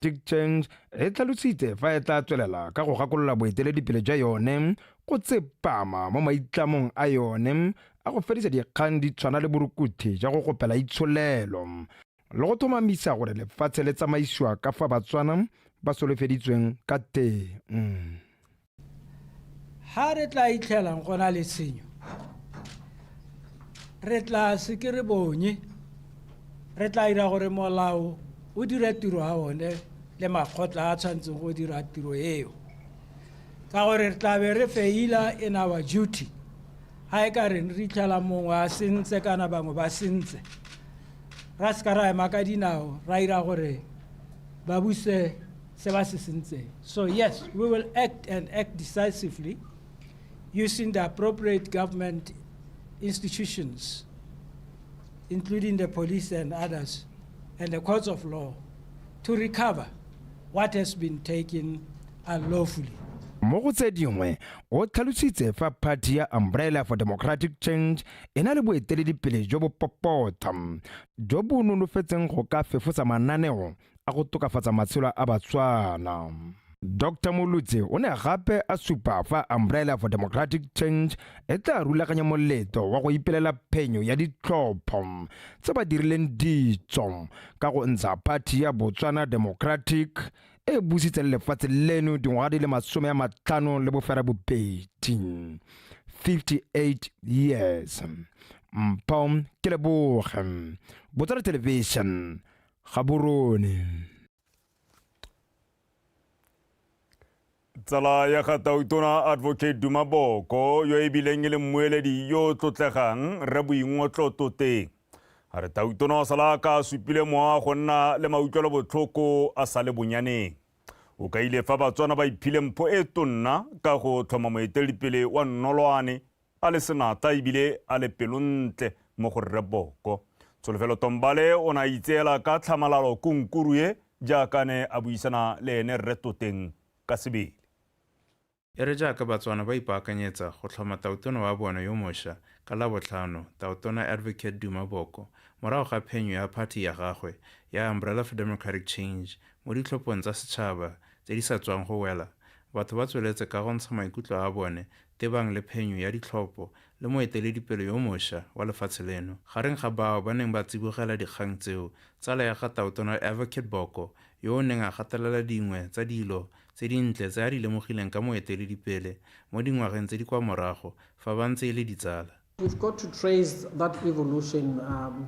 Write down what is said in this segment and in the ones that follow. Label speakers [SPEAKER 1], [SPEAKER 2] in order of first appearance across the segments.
[SPEAKER 1] Democratic Change e tlhalositse fa e tla tswelela ka go gakolola boeteledipele jwa yone go tsepama mo maitlamong a yone a go fedisa dikgang di tshwana le borukuthi jwa go gopela itsholelo le go tlhomamisa gore lefatshe le tsamaisiwa ka fa Batswana ba solofeditsweng ka teng.
[SPEAKER 2] Ha re tla itlhelang go na le tshenyo, re tla se ke re bonye, re tla dira gore molao o dire tiro ya one le makgotla a tshwanetseng go dira tiro eo, ka gore re tla be re faila in our duty ha e ka reng re itlhela mongwe a sentse kana bangwe ba sentse, ra se ka ra ema ka dinao ra ira gore ba buse se ba se sentseng. So yes, we will act and act decisively using the appropriate government institutions, including the police and others, and the courts of law, to recover what has been taken unlawfully.
[SPEAKER 1] Mo go tse dingwe, o tlhalositse fa phathi ya Umbrella for Democratic Change e na le boeteledipele jo bo popota, jo bo nonofetseng go ka fefosa mananeo a go tokafatsa matshelo a Batswana. Dr Molutsi o ne gape a supa fa Umbrella for Democratic Change e tla rulaganya moletlo wa go ipelela phenyo ya ditlhopho tse ba dirileng ditso ka go ntsha phathi ya Botswana Democratic e busitseng lefatshe leno dingwaga di le 58, 58 years. Mpho ke leboge Botswana Television, Gaborone.
[SPEAKER 3] Tsala ya ga Tautona Advocate Duma Boko, yo e bileng e le mmueledi yo o tlotlegang, Rre Boingotlo Toteng, a re Tautona o sala ka a supile mowa go nna le mautlwelobotlhoko a sa le bonyaneng. O kaile fa Batswana ba iphile mpho e tonna ka go tlhoma moeteledipele wa nnolwane a le senatla ebile a le pelontle mo go Rre Boko. Tsholofelo Tombale o ne a itseela ka tlhamalalo kunkuru e jaaka ne a buisana le ene Rre Toteng ka sebele.
[SPEAKER 4] E re jaaka Batswana ba ipaakanyetsa go tlhoma tautona wa bone yo mosha ka Labotlhano, Tautona Advocate Duma Boko, morago ga phenyo ya phathi ya gagwe ya Umbrella for Democratic Change mo ditlhophong tsa setshaba tse di sa tswang go wela, batho ba tsweletse ka go ntsha maikutlo a bone tebang le phenyo ya ditlhopho le moeteledipele yo mosha wa lefatshe leno. Gareng ga bao ba neng ba tsibogela dikgang tseo, tsala ya ga Tautona Advocate Boko, yo o neng a gatelela dingwe tsa dilo tse dintle tse a di lemogileng ka moeteledipele mo dingwageng tse di kwa morago fa ba ntse e le ditsala.
[SPEAKER 5] We've got to trace that evolution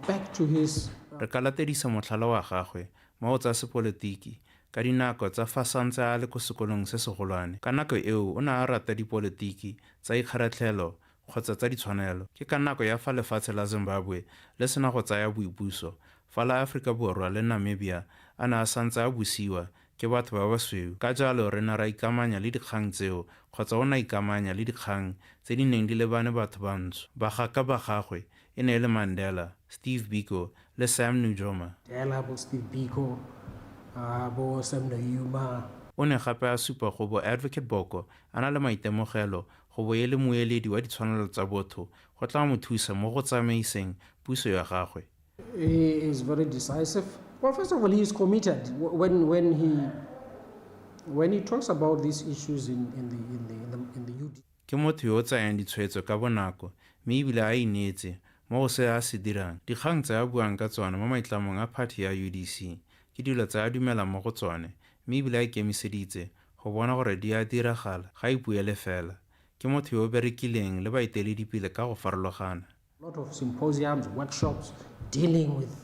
[SPEAKER 5] back to his.
[SPEAKER 4] Re ka latedisa motlhala wa gagwe mo go tsa sepolotiki ka dinako tsa fa santse a le ko sekolong se segolwane. Ka nako eo o ne a rata dipolotiki tsa ikgaratlhelo kgotsa tsa ditshwanelo. Ke ka nako ya fa lefatshe la Zimbabwe le sena go tsaya boipuso, fa la Aforika Borwa le Namibia a ne a santse a busiwa ke batho ba basweu. Ka jalo re ne ra ikamanya le dikgang tseo kgotsa o ne a ikamanya le dikgang tse di neng di lebane batho bantsho. Bagaka ba gagwe e ne e le Mandela, Steve Biko le Sam Nujoma.
[SPEAKER 5] Mandela, bo Steve Biko, bo Sam Nujoma.
[SPEAKER 4] O ne gape a supa go bo Advocate Boko a na le maitemogelo go bo e le mmueledi wa ditshwanelo tsa botho go tla mo thusa mo go tsamaiseng puso ya gagwe.
[SPEAKER 5] He is very decisive. Well, first of all, he is committed when he talks about these issues in the UD.
[SPEAKER 4] Ke motho yo o tsayang ditshwetso ka bonako mme ebile a ineetse mo go se a se dirang. Dikgang tse a buang ka tsone mo maitlamong a phathi ya UDC ke dilo tse a dumelang mo go tsone mme ebile a ikemiseditse go bona gore di a diragala, ga a ipuele fela. Ke motho yo o berekileng le baeteledipele ka go farologana.
[SPEAKER 5] A lot of symposiums, workshops dealing with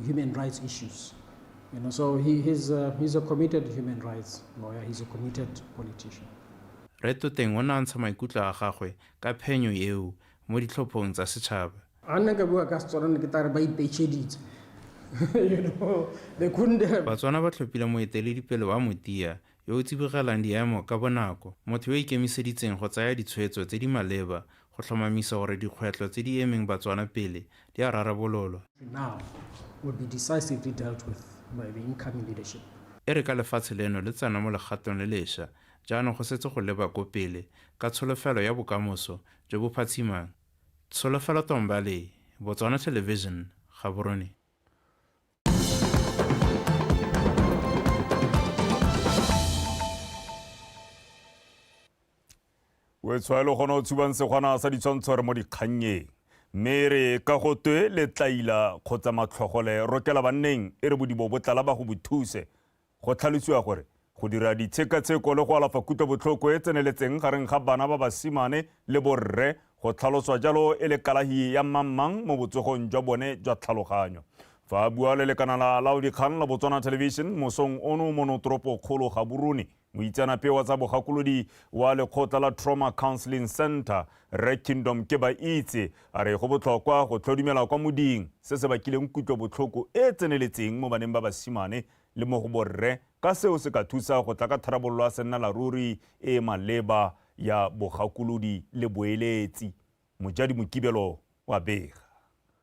[SPEAKER 5] human rights issues. So he's a committed human rights lawyer, he's a committed politician.
[SPEAKER 4] Rre Toteng o ne a ntsha maikutlo a gagwe ka phenyo eo mo ditlhophong tsa setšhaba.
[SPEAKER 5] A nne ka bua ka Setswana ne ke tla re ba ipetšheditse. They couldn't have.
[SPEAKER 4] Batswana ba tlhophile moeteledipele wa motia yo o tsibogelang diemo ka bonako, motho yo o ikemiseditseng go tsaya ditshwetso tse di maleba go tlhomamisa gore dikgwetlho tse di emeng Batswana pele di a rarabololwa.
[SPEAKER 5] Now will be decisively dealt with by the incoming leadership.
[SPEAKER 4] E re ka lefatshe leno le tsena mo legatong le lešwa, jaanong go setse go leba ko pele ka tsholofelo ya bokamoso jo bo phatshimang. Tsholofelo Tombale, Botswana Television, Gaborone.
[SPEAKER 3] O e tshwaelo gona o tshubang segwana sa ditshwantsho re mo dikgannyeng. Mme re ka go twe letlaila kgotsa matlhogole rokela banneng e re bodibo bo tlala ba go bo thuse. Go tlhalosiwa gore go dira ditshekatsheko le go alafa kutlobotlhoko e tseneletseng gareng ga bana ba basimane le borre go tlhaloswa jalo e le kalahi ya mmangmang mo botsogong jwa bone jwa tlhaloganyo. Fa a bua le lekanala la dikgang la Botswana Television mosong ono mono toropokgolo Gaborone, moitseanape wa tsa bogakolodi wa lekgotla la Trauma Counseling Center, Rre Kingdom Kebaitse, a re go botlhokwa go tlhodumela kwa moding se se bakileng kutlobotlhoko e tseneletseng mo baneng ba basimane le mo go borre, ka seo se ka thusa go tla ka tharabololo ya sennalaruri e maleba ya bogakolodi le boeletsi. Mojadi Mokibelo wa bega.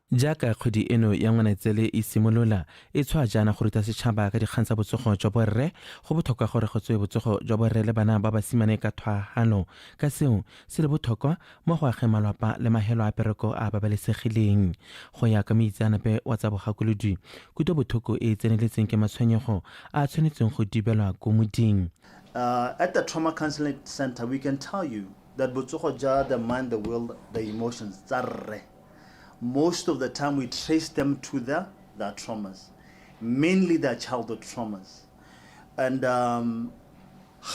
[SPEAKER 6] Jaaka kgwedi eno ya Ngwanaitseele e simolola, e tshwaya jaana go ruta setšhaba ka dikgang tsa botsogo jwa borre, go botlhokwa gore go tsewe botsogo jwa borre le bana ba basimane ka thwaahalo, ka seo se le botlhokwa mo go ageng malwapa le mahelo a pereko a a babalesegileng. Go ya ka moitseanape wa tsa bogakolodi, kutlobotlhoko e e tseneletseng ke matshwenyego a a tshwanetseng go dibelwa ko moding.
[SPEAKER 7] At the Trauma Counseling Center, we can tell you that botsogo ja the mind, the will, the emotions tsa rre, most of the time we trace them to their traumas, mainly their childhood traumas. And ga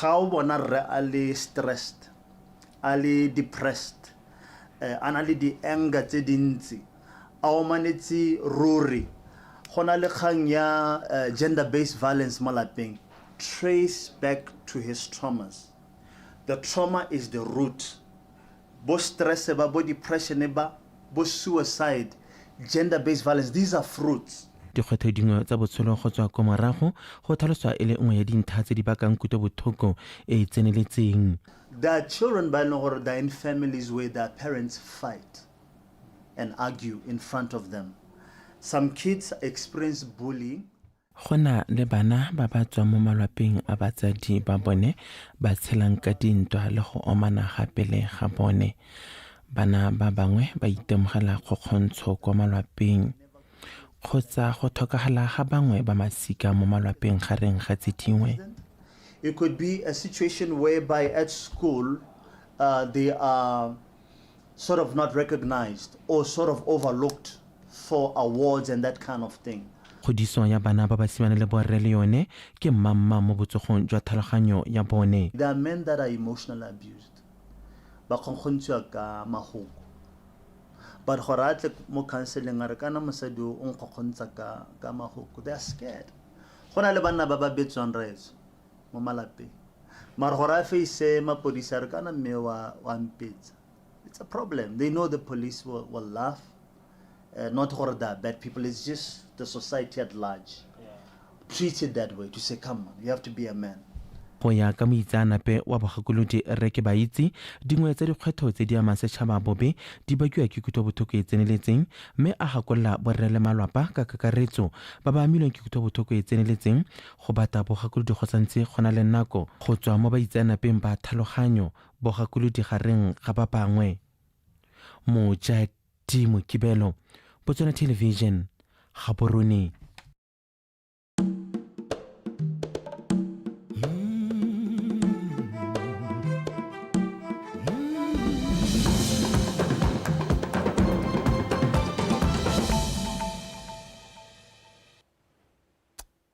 [SPEAKER 7] o bona rre a le stressed, a le depressed, a na le di-anger tse dintsi, a omanetse ruri, go na le kgang ya gender-based violence mo lapeng, trace back to his traumas. The trauma is the root. Bo stress ba, bo depression ba, bo suicide, gender-based violence, these are fruits.
[SPEAKER 6] Dikgwetlho dingwe tsa botshelo go tswa ko morago go tlhaloswa e le nngwe ya dintlha tse di bakang kutlobotlhoko e e tseneletseng.
[SPEAKER 7] There are children ba e leng gore they're in families where their parents fight and argue in front of them. Some kids experience bullying.
[SPEAKER 6] Go na le bana ba ba tswang mo malwapeng a batsadi ba bone ba tshelang ka dintwa le go omana ga pele ga bone. Bana ba bangwe ba itemogela kgokgontsho kwa malwapeng kgotsa go tlhokagala ga bangwe ba masika mo malwapeng gareng ga tse dingwe.
[SPEAKER 7] It could be a situation whereby at school they are sort of not recognized or sort of overlooked for awards and that kind of thing.
[SPEAKER 6] Kgodiso ya bana ba basimane le borre le yone ke mmamma mo botsogong jwa tlhaloganyo ya bone.
[SPEAKER 7] There are men that are emotionally abused. Ba kgonkgontshiwa ka mahoko. But gore a tle mo counseling a re kana mosadi o nkgokgontsha ka mahoko, they are scared. Go na le banna ba ba betswang raetso mo malapeng. Mara gore a face mapodisa a re kana mme wa mpetsa. It's a problem. They know the police will laugh. Not gore they are bad people, it's just the society at large. Treat it that way, to say, come on, you have to be a man.
[SPEAKER 6] Go ya ka moitseanape wa bogakolodi Rre Kebaitse, dingwe tsa dikgwetlho tse di amang setšhaba bobe di bakiwa ke kutlobotlhoko e tseneletseng, mme a gakolola borre le malwapa ka kakaretso ba ba amilweng ke kutlobotlhoko e tseneletseng go batla bogakolodi go santse go na le nako go tswa mo baitseanapeng ba tlhaloganyo bogakolodi gareng ga ba bangwe. Mojadi Mokibelo, Botswana Television, Gaborone.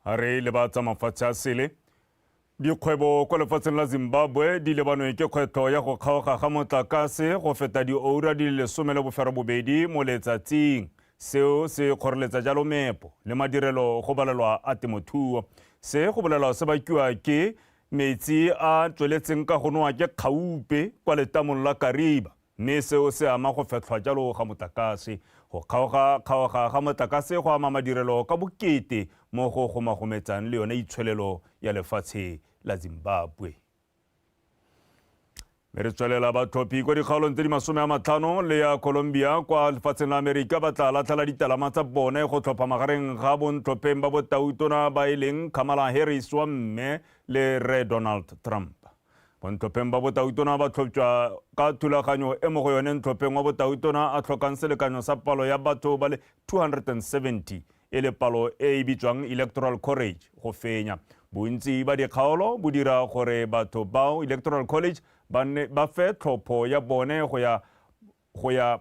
[SPEAKER 3] A re le ba tsa mafatshe a sele. Dikgwebo kwa lefatsheng la Zimbabwe di lebanwe ke kgwetlho ya go kgaoga ga motlakase go feta dioura di le 18 mo letsatsing. Seo se kgoreletsa jalo meepo le madirelo go balelwa a temothuo. Se go bolelwa se bakiwa ke metsi a tsweletseng ka go nowa ke kgaupe kwa letamong la Kariba, mme seo se ama go fetlhwa jalo ga motlakase. Go kgaoga ga motlakase go ama madirelo ka bokete mo go gomagometsang le yone itsholelo ya lefatshe la Zimbabwe. Mme re tswelela batlhophi kwa dikgaolong tse di 50 le ya Colombia kwa lefatsheng la Amerika ba tla latlhela ditalama tsa bone go tlhopha magareng ga bontlhopheng ba botautona ba e leng Kamala Harris wa mme le Rre Donald Trump. Bontlhopheng ba botautona ba tlhoptjwa ka thulaganyo e mo go yone ntlhopheng wa botautona a tlhokang selekanyo sa palo ya batho ba le 270 e le palo e e bitswang Electoral College go fenya. Bontsi ba dikgaolo bo dira gore batho bao Electoral College ba nne ba fe tlhopho ya bone go ya go ya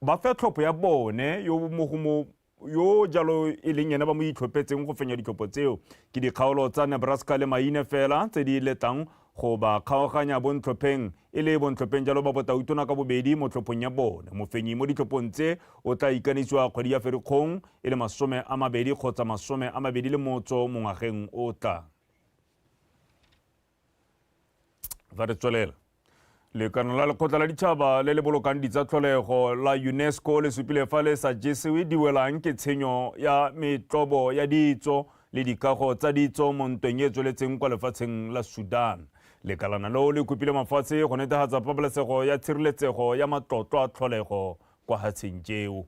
[SPEAKER 3] ba fe tlhopho ya bone yo mo go mo yo jalo e leng ene ba mo itlhophetseng go fenya ditlhopho tseo. Ke dikgaolo tsa Nebraska le Maine fela tse di letlang go ba kgaoganya bontlhopheng e le bontlhopheng jalo ba botautona ka bobedi mo tlhophong ya bone. Mofenyi mo ditlhophong tse o tla ikanisiwa kgwedi ya Ferikgong e le 20 kgotsa 28 mo ngwageng o tlang. Fa re tswelela, lekano la lekgotla la ditšhaba le le bolokang ditsa tlholego la UNESCO le supile fa le sa jesiwe diwelang ke tshenyo ya metlobo ya ditso le dikago tsa ditso mo ntweng e tsweletseng kwa lefatsheng la Sudan. Lekalana leo le kopile mafatshe go netefatsa pabalesego ya tshireletsego ya matlotlo a tlholego kwa hatsheng tseo.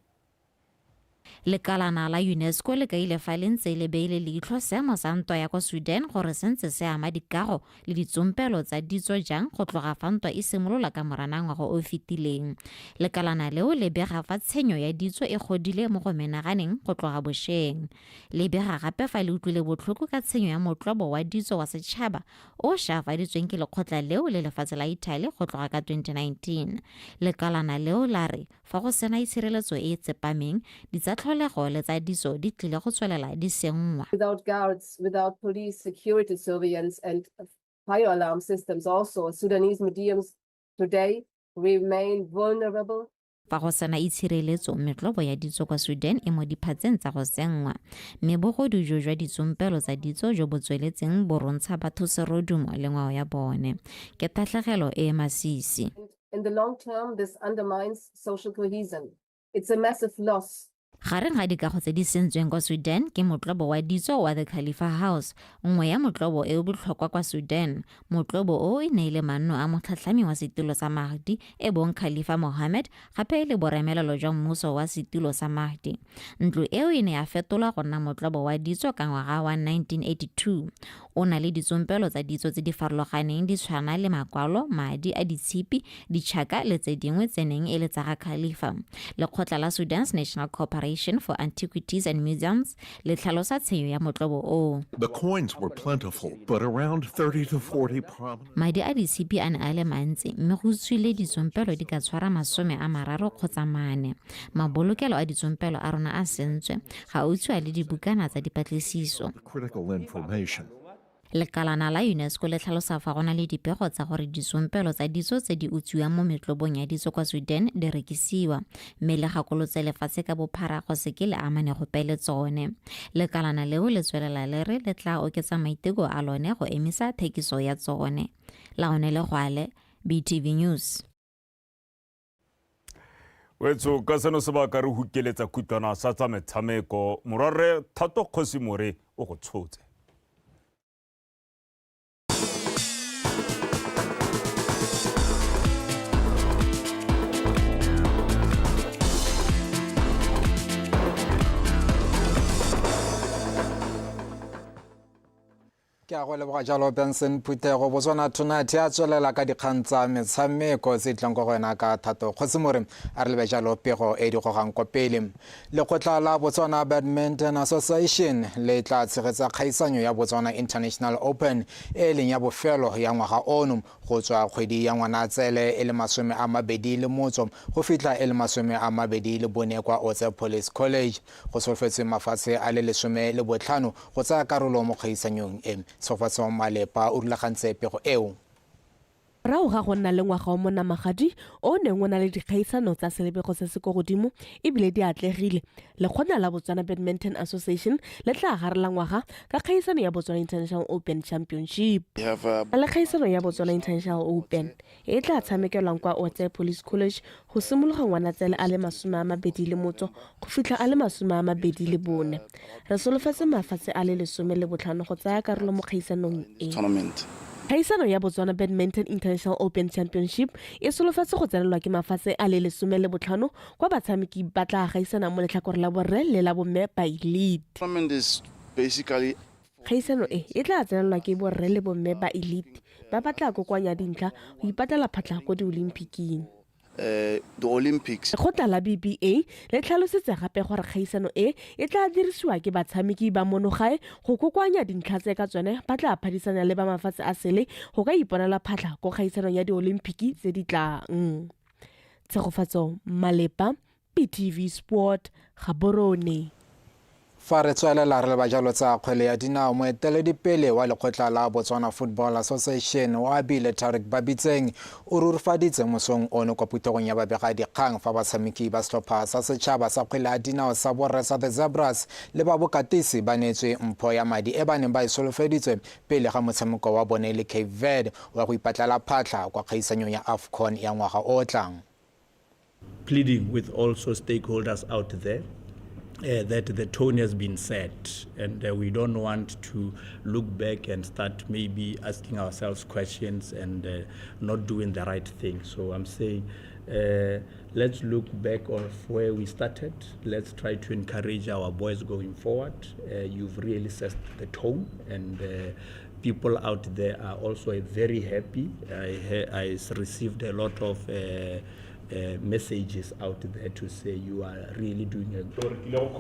[SPEAKER 8] Lekalana la UNESCO le kaile fa le ntse le beile leitlho seemo sa ntwa ya kwa Sudan gore se ntse se ama dikago le ditsompelo tsa ditso jang go tloga fa ntwa e simolola ka Moranang ngwaga o fetileng. Lekalana leo le bega fa tshenyo ya ditso e godile mo go menaganeng go tloga bošeng. Le bega gape fa le utlwile botlhoko ka tshenyo ya motlobo wa ditso wa setšhaba o šafaditsweng ke lekgotla leo le lefatshe la Italy go tloga ka 2019. Lekalana leo la re fa go sena itshireletso e e tsepameng, ditsa tlholego le tsa ditso di tlile go tswelela di senngwa.
[SPEAKER 9] Without guards, without police, security surveillance and fire alarm systems also, Sudanese museums today remain vulnerable.
[SPEAKER 8] Fa go sena itshireletso, metlobo ya ditso kwa Sudan e mo diphatseng tsa go senngwa, mme bogodu jo jwa ditsompelo tsa ditso jo bo tsweletseng bo rontsha batho serodumo le ngwao ya bone. Ke tatlhegelo e e masisi.
[SPEAKER 9] In the long term, this undermines social cohesion. It's a massive loss.
[SPEAKER 8] Gareng ga dikago tse di sentsweng kwa Sudan ke motlobo wa ditso wa The Khalifa House, nngwe ya motlobo e o botlhokwa kwa Sudan. Motlobo o e ne e le manno a motlhatlhami wa setulo sa Mahdi e bong Khalifa Mohammed, gape e le boremelelo jwa mmuso wa setulo sa Mahdi. Ntlo eo e ne ya fetolwa go nna motlobo wa ditso ka ngwaga wa 1982. O na le ditsompelo tsa ditso tse di farologaneng di tshwana le makwalo, madi a ditshipi, ditšhaka le tse dingwe tse neng e le tsa ga Khalifa. Lekgotla la Sudan's National Corporation for Antiquities and Museums le tlhalosa tshenyo ya motlobo oo.
[SPEAKER 10] The coins were plentiful, but around 30 to 40 prominent.
[SPEAKER 8] Madi a ditshipi a ne a le mantsi, mme go tswile ditsompelo di ka tshwara 30 kgotsa 4. Mabolokelo a ditsompelo a rona a sentswe, ga utswiwa le dibukana tsa dipatlisiso.
[SPEAKER 10] Critical information.
[SPEAKER 8] Lekalana la UNESCO le tlhalosa fa go na le dipego tsa gore ditsompelo tsa ditso tse di utswiwang mo metlobong ya ditso kwa Sudan di rekisiwa, mme le gakolotse lefatshe ka bophara go se ke le amane gope le tsone. Lekalana leo le tswelela le re le tla oketsa maiteko a lone go emisa thekiso ya tsone. Laone Legwale, BTV News.
[SPEAKER 3] Wetso ka seno sebaka re hukeletsa khutlwana sa tsa metshameko. Morwarre Thato Kgosi More o go tshotse.
[SPEAKER 11] Ke a go leboga jalo Benson Phuthego. Botswana Tonight ya tswelela ka dikgang tsa metshameko tse di tlang kwa go wena ka Thato Kgosi More. A re lebe jalo pego e di gogang kwa pele. Lekgotla la Botswana Badminton Association le tla tshegetsa kgaisanyo ya Botswana International Open e leng ya bofelo ya ngwaga ono go tswa kgwedi ya Ngwanatsele e le 28 go fitlha e le 24 kwa Otse Police College. Go solofetswe mafatshe a le 15 go tsaya karolo mo kgaisanyong e. Tshegofatso Malepa o rulagantse pego eo.
[SPEAKER 12] Morago ga go nna le ngwaga wa monamagadi o neng o na le dikgaisano tsa selebego se se ko godimo ebile di atlegile, lekgotla la Botswana Badminton Association le tla garela ngwaga ka kgaisano ya Botswana International Open Championship. Le kgaisano ya Botswana International Open e tla tshamekelwang kwa Otse Police College go simologa Ngwanatsele a le 28 go fitlha a le 24. Re solofetse mafatshe a le 15 go tsaya karolo mo kgaisanong e. Kgaisano ya Botswana Badminton International Open Championship e solofetse go tsenelwa ke mafatshe a le 15 kwa batshameki ba tla gaisana mo letlhakore la borre le la bomme ba elite. Kgaisano e e tla tsenelwa ke borre le bomme ba elite ba ba tla kokoanya dintlha go ipatlela phatlha ko di-Olympiking.
[SPEAKER 13] the Olympics.
[SPEAKER 12] Lekgotla la BBA le tlhalositse gape gore kgaisano e e tla dirisiwa ke batshameki ba mono gae go kokoanya dintlha tse ka tsone ba tla phadisana le ba mafatshe a sele go ka iponela phatlha ko kgaisanong ya diolimpiki tse di tlang. Tshegofatso Malepa, BTV Sport, Gaborone.
[SPEAKER 11] Fa re tswelela re leba jalo tsa kgwele ya dinao, moeteledipele wa lekgotla la Botswana Football Association o abile Tarik Babitseng o rurifaditse mosong ono kwa phuthegong ya babegadikgang fa batshameki ba setlhopha sa setšhaba sa kgwele ya dinao sa borre sa The Zebras le ba bokatisi ba neetswe mpho ya madi e ba neng ba e solofeditswe pele ga motshameko wa bone le Cape Verde wa go ipatlela phatlha kwa kgaisanyong ya AFCON ya ngwaga o o tlang.
[SPEAKER 14] Pleading with also stakeholders out there that the tone has been set, and we don't want to look back and start maybe asking ourselves questions and not doing the right thing. So I'm saying let's look back of where we started. Let's try to encourage our boys going forward. You've really set the tone, and people out there are also very happy. I received a lot of messages out there to say you are really doing a
[SPEAKER 15] good job.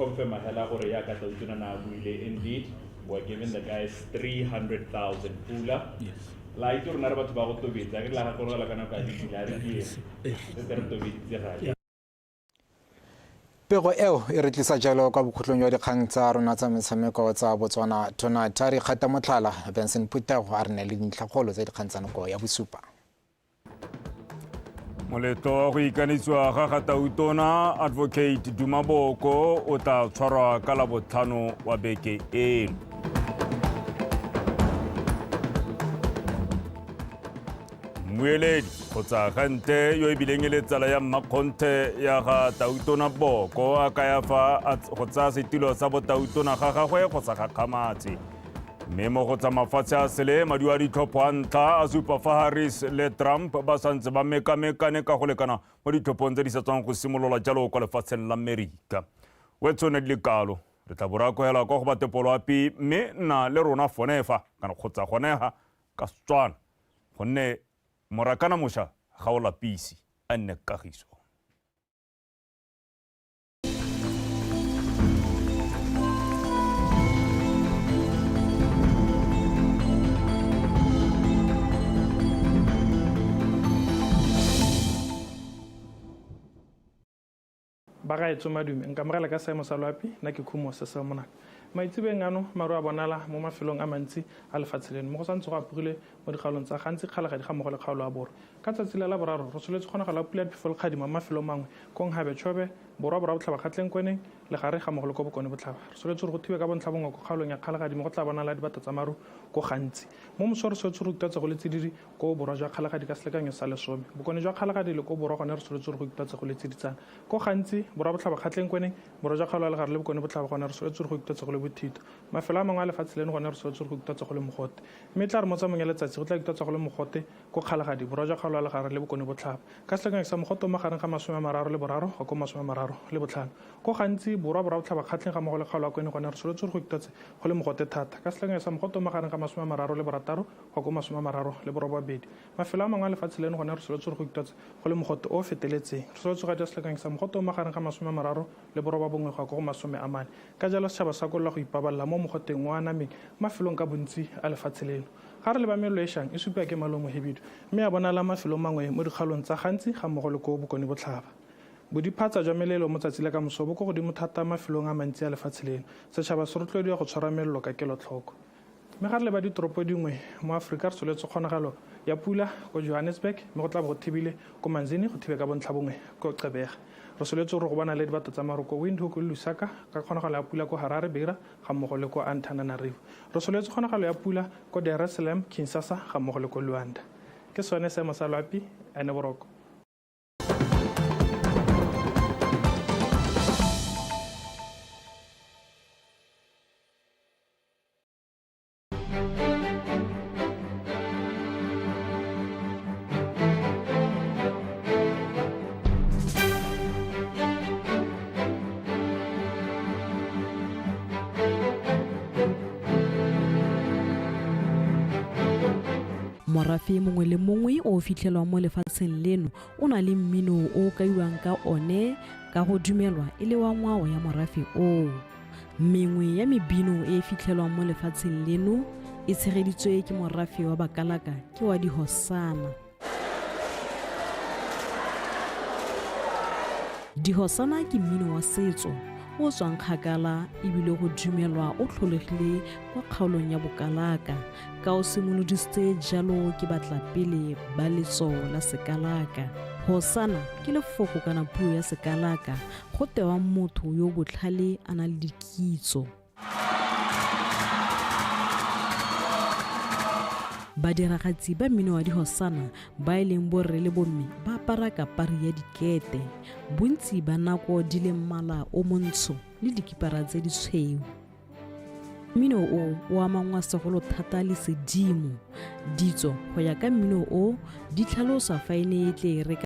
[SPEAKER 15] Indeed, we're giving the guys 300,000 pula.
[SPEAKER 14] Yes.
[SPEAKER 11] Pego eo e re tlisa jalo kwa bokhutlong jwa dikgang tsa rona tsa metshameko tsa Botswana Tonight. Re kgata motlhala Benson Phuthego a re ne le dintlhakgolo tsa dikgang tsa nako ya bosupa.
[SPEAKER 3] Moletlo wa go ikanisiwa ga ga Tautona Advocate Duma Boko o tla tshwarwa ka Labotlhano wa beke eno. Mmueledi kgotsa gante yo e bileng e le tsala ya mmakgonthe ya ga Tautona Boko a kaya fa go tsaya setilo sa botautona ga gagwe go sa gakgamatse. Mme mo go tsa mafatshe a sele maduo a ditlhopho a ntlha a supa fa Harris le Trump ba santse ba mekamekane ka go lekana mo ditlhophong tse di sa tswang go simolola jalo kwa lefatsheng la Amerika. Wetsone di le kalo re tla bo re akohela kwa go batepoloapi mme nna le rona fonefa kana kgotsa gonega ka Setswana gonne morakana mošwa ga o lapise a nne kagiso.
[SPEAKER 16] Bagaetsho madume nkamogela ka seemo sa loapi nna ke Khumo se se monaka. Maitsebeng ano maru a bonala mo mafelong a mantsi a lefatshe leno mo go santse go apogile mo dikgaolong tsa gantsi Kgalagadi ga mmogo le kgaolo ya Borwa. Ka tsatsi la Laboraro re soletse kgonagalo ya pula ya diphefo le kgadimo mo mafelong mangwe ko Nhabe Chobe, Borwa Borwa Botlhaba Kgatleng Kweneng, Legare ga mmogo le ko Bokone Botlhaba. Re soletse gore go thibe ka bontlha bongwe ko kgaolong ya Kgalagadi mo go tla bonala dibata tsa maru ko gantsi. Mo moso re soletse gore go go le tsididi ko Borwa jwa Kgalagadi ka selekanyo sa 10. Bokone jwa Kgalagadi le ko Borwa gone re soletse gore go ikutlwatse go le tsiditsana. Ko gantsi Borwa Botlhaba Kgatleng Kweneng, Borwa jwa kgaolo ya Legare le Bokone Botlhaba gone re soletse gore go ikutlwatse go le bothito. Mafelo a mangwe a lefatshe leno gone re soletse gore go ikutlwatse go le mogote. Mme tla re mo tsamayong ya letsatsi go tla ikutlwatsa go le mogote ko Kgalagadi, Borwa jwa kgaolo ya Legare le Bokone Botlhaba. Ka selekanyo sa mogote o magareng ga 33 go ko 35. Ko gantsi Borwa Borwa Botlhaba Kgatleng ga mmogo le kgaolo ya Kweneng gone re soletse gore go ikutlwatse go le mogote thata. Ka selekanyo sa mogote o magareng ga 36 go ko 38. Mafelo a mangwe a lefatshe leno gone re soletse gore go ikutlwatse go le mogote o feteletseng. Re soletse go ja selekanyo sa mogote o magareng ga 39 go ko 40. Ka jalo setšhaba sa kolla go ipaballa mo mogoteng wa nameng mafelong ka bontsi a lefatshe leno. Ga re leba melelo e šang e supiwa ke malomo hibidu mme a bonala mafelong mangwe mo dikgaolong tsa gantsi ga mmogo le ko Bokone Botlhaba. Bodiphatsa jwa melelo mo tsatsi la ka moso bo ko godimo thata mafelong a mantsi a lefatshe leno. Setšhaba se rotloediwa go tshwara melelo ka kelotlhoko. Mme ga re leba ditoropo dingwe mo Aforika re soletse kgonagalo ya pula ko Johannesburg mme go tla bo go thibile ko Manzini go thibe ka bontlha bongwe ko Gqeberha. Re soletse gore go bona le dibato tsa maru ko Windhoek le Lusaka ka kgonagalo ya pula ko Harare, Beira ga mmogo le ko Antananarivo. Re soletse kgonagalo ya pula ko Dar es Salaam, Kinshasa ga mmogo le ko Luanda. Ke sone seemo sa loapi ene boroko.
[SPEAKER 13] Morafe mongwe le mongwe o o fitlhelwang mo lefatsheng leno o na le mmino o o kaiwang ka one ka go dumelwa e le wa ngwao ya morafe oo. Mengwe ya mebino e e fitlhelwang mo lefatsheng leno e tshegeditswe ke morafe wa Bakalaka ke wa dihosana. Dihosana ke mmino wa setso o tswang kgakala ebile go dumelwa o tlholegile kwa kgaolong ya Bokalaka ka o simolodisitse jalo ke batlapele ba letso la Sekalaka. Hosana ke lefoko kana puo ya Sekalaka go tewa motho yo o botlhale a na le dikitso. Badiragatsi ba mmino wa dihosana ba e leng borre le bomme ba apara kapari ya dikete, bontsi ba nako di le mmala o montsho le dikipara tse ditshweu. Mmino o o amangwa segolo thata le sedimo. Ditso go ya ka mmino o di tlhalosa fa e ne e tle e re ka